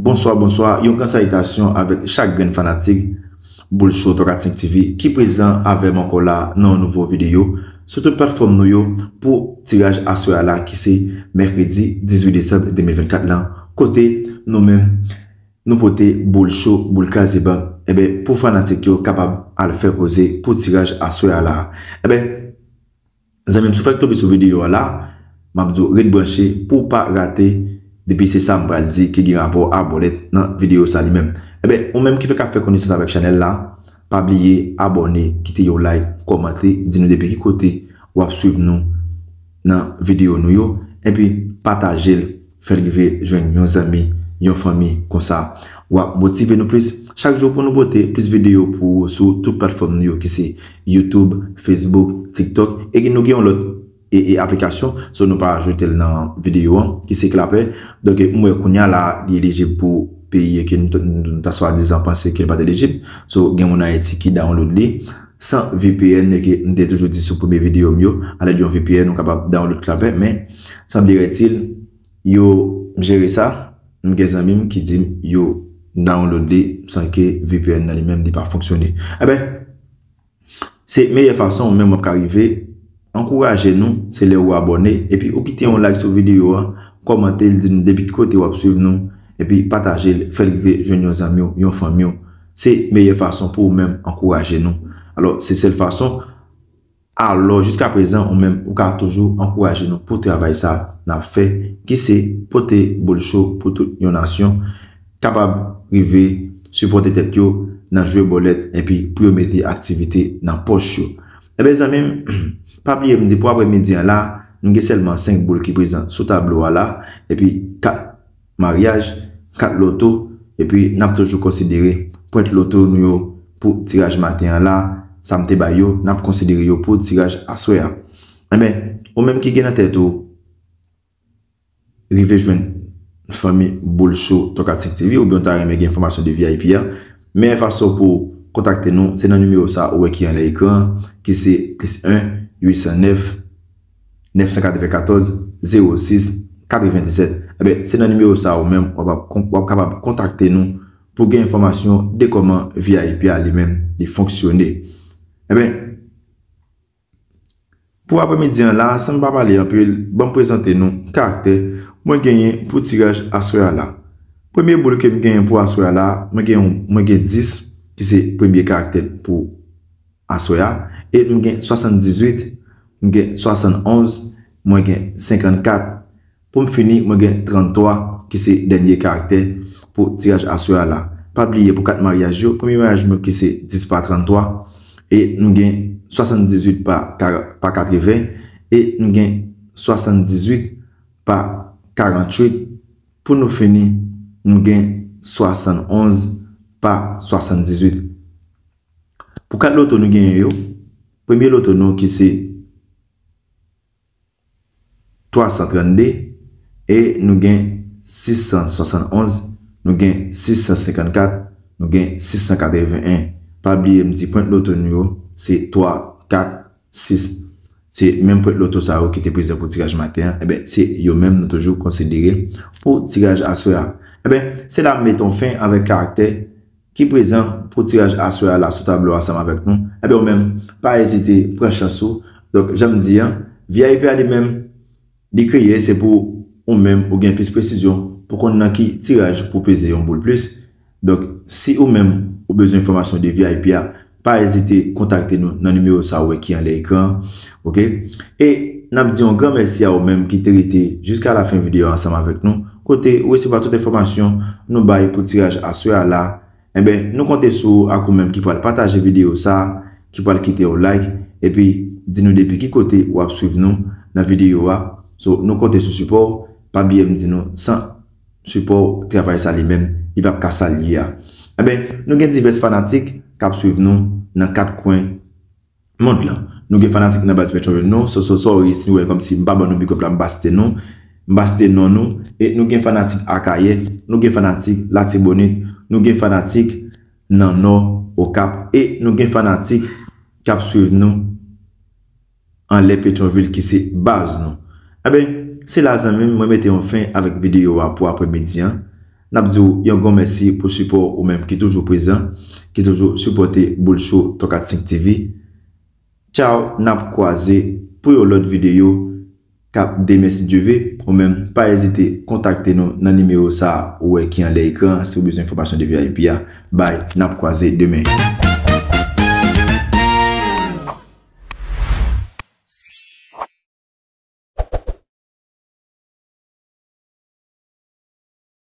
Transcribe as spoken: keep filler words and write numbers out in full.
Bonswa, bonswa, yon gran salitasyon avèk chak grenn fanatik Boul Show Tòkatik T V ki prezan avè m ankò la nan yon nouvo videyo sou tout platfòm nou yo pou tiraj aswè a la ki se mèkredi dizuit desanm de mil vennkat lan, kote nou menm nou pote boul cho, boul kraze bank, enben pou fanatik yo kapab al fè koze pou tiraj aswè a la. Enben, zanmi m, si w fèk tonbe sou videyo a la, m ap di w ret branche pou w pa rate, depi se sa m pral di ki gen rapò a bòlèt nan videyo sa li menm. Enben, ou menm ki fèk ap fè konesans avèk chanèl la, pa bliye abòne, kite yon like, kòmante, di nou depi ki kote w ap swiv nou nan videyo nou yo, epi pataje l, fè l rive jwenn yon zanmi, yon fanmi, konsa w ap motive nou plis chak jou pou nou pote plis videyo pou ou sou tout platfòm nou yo ki se YouTube, Facebook, TikTok, e nou gen yon lòt e, e aplikasyon, so nou pa ajoute l nan videyo an, ki se Clapper. Donk, m wè kounye a la, li elijib pou peyi ke nou, nou, nou ta swadizan panse ke l pa t elijib. So, gen moun Ayiti ki download li san V P N, e ke m te toujou di sou premye videyo m yo, alèd yon V P N, ou kapab download Clapper, men, semblerait-il, yo jere sa, m gen zanmi m ki di m yo download li san ke V P N nan li menm li pa fonksyone. Enben, se meyè fason ou menm w ap ka rive ankouraje nou, se lè ou abòne, epi ou kite yon like sou videyo a, kòmante l, di nou depi ki kote w ap swiv nou, epi pataje l, fè l rive jwenn yon zanmi w, yon fanmi w. Se meyè fason pou ou menm ankouraje nou. Alò, se sèl fason. Alò, jiskaprezan, ou menm, ou ka toujou ankouraje nou pou travay sa n ap fè, ki se pote boul cho pou tout yon nasyon kapab rive sipòte tèt yo nan jwe bòlèt, epi pou yo mete aktivite nan pòch yo. Enben, zanmi m, pa bliye m di pou aprèmidi an la, nou gen sèlman senk boul ki prezan sou tablo a la, epi kat maryaj, kat loto, epi n ap toujou konsidere pwent loto nou yo pou tiraj maten an la, sa m te bay yo, n ap konsidere yo pou tiraj aswè a. Enben, ou menm ki gen nan tèt ou, rive jwenn fanmi Boul Show Tòkatik T V, oubyen w ta renmen gen enfòmasyon de V I P a, meyè fason pou kontakte nou, se nan nimewo sa ou wè ki anlè ekran an, ki se plis en, uit san nèf, nèf san katrevenkatòz, zewo sis, katrevendisèt. Enben, se nan nimewo sa ou menm, w ap, w ap kapab kontakte nou pou gen enfòmasyon de kòman V I P a li menm, li fonksyone. Enben, pou aprèmidi an la, san m pa pale anpil, ban m prezante nou karaktè mwen genyen pou tiraj aswè a la. Premye boul ke m genyen pou aswè a la, mwen gen, mwen gen dis, ki se premye karaktè pou aswè a, e m gen swasanndizuit, m gen swasannonz, mwen gen senkannkat. Pou m fini, mwen gen tranntwa, ki se dènye karaktè pou tiraj aswè a la. Pa bliye pou kat maryaj yo, premye maryaj mwen ki se dis pa tranntwa, e m gen swasanndizuit pa, pa katreven, e m gen swasanndizuit pa karanntuit. Pou nou fini, m gen swasannonz pa swasanndizuit. Pou kat loto nou genyen yo, premye loto nou ki se twa san trannde, e nou gen sis san swasannonz, nou gen sis san senkannkat, nou gen sis san katreven en. Pa bliye m di pwent loto nou yo se twa, kat, sis. Se menm pwent loto sa yo ki te prezan pou tiraj maten an, enben, se yo menm nou toujou konsidere pou tiraj aswè a. Enben, se la m mete yon fen avèk karaktè ki prezan pou tiraj aswè a la sou tablo ansanm avèk nou. Enben, ou menm, pa ezite, pran chans ou. Donk, jan m di an, V I P a li menm, li kreye, se pou ou menm, ou gen plis presizyon, pou konn nan ki tiraj pou peze yon boul plis. Donk, si ou menm, ou bezwen enfòmasyon de V I P a, pa ezite kontakte nou nan nimewo sa ou wè ki anlè ekran an, oke? E n ap di yon gran mèsi a ou menm ki te rete jiska lafen videyo a ansanm avèk nou, kote ou resevwa tout enfòmasyon nou bay pou tiraj aswè a la. Enben, nou konte sou ou ak ou menm ki pral pataje videyo sa a, ki pral kite yon like, epi di nou depi ki kote w ap swiv nou nan videyo a. So, nou konte sou sipò w. Pa bliye m di nou, san sipò w, travay sa li menm, li p ap ka sa l ye a. Enben, nou gen divès fanatik k ap swiv nou nan kat kwen mond lan. Nou gen fanatik nan baz Petyonvil nou, so, so, sorry si w wè kòmsi m pa ban nou big up la, m pa site nou, m pa site non nou, e nou gen fanatik Akayè, nou gen fanatik Latibonit, nou gen fanatik nan Nò, Okap, e nou gen fanatik k ap swiv nou anlè Petyonvil ki se baz nou. Enben, se la zanmi m, mwen mete yon fen avèk videyo a pou aprèmidi an. N ap di w yon gran mèsi pou sipò ou menm ki toujou prezan, ki toujou sipòte Boul Show Tòkat senk T V. Tchaw, n ap kwaze pou yon lòt videyo k ap demen si Dye ve. Ou menm, pa ezite kontakte nou nan nimewo sa a ou wè ki anlè ekran an si w bezwen enfòmasyon de V I P a. Bay, n ap kwaze demen.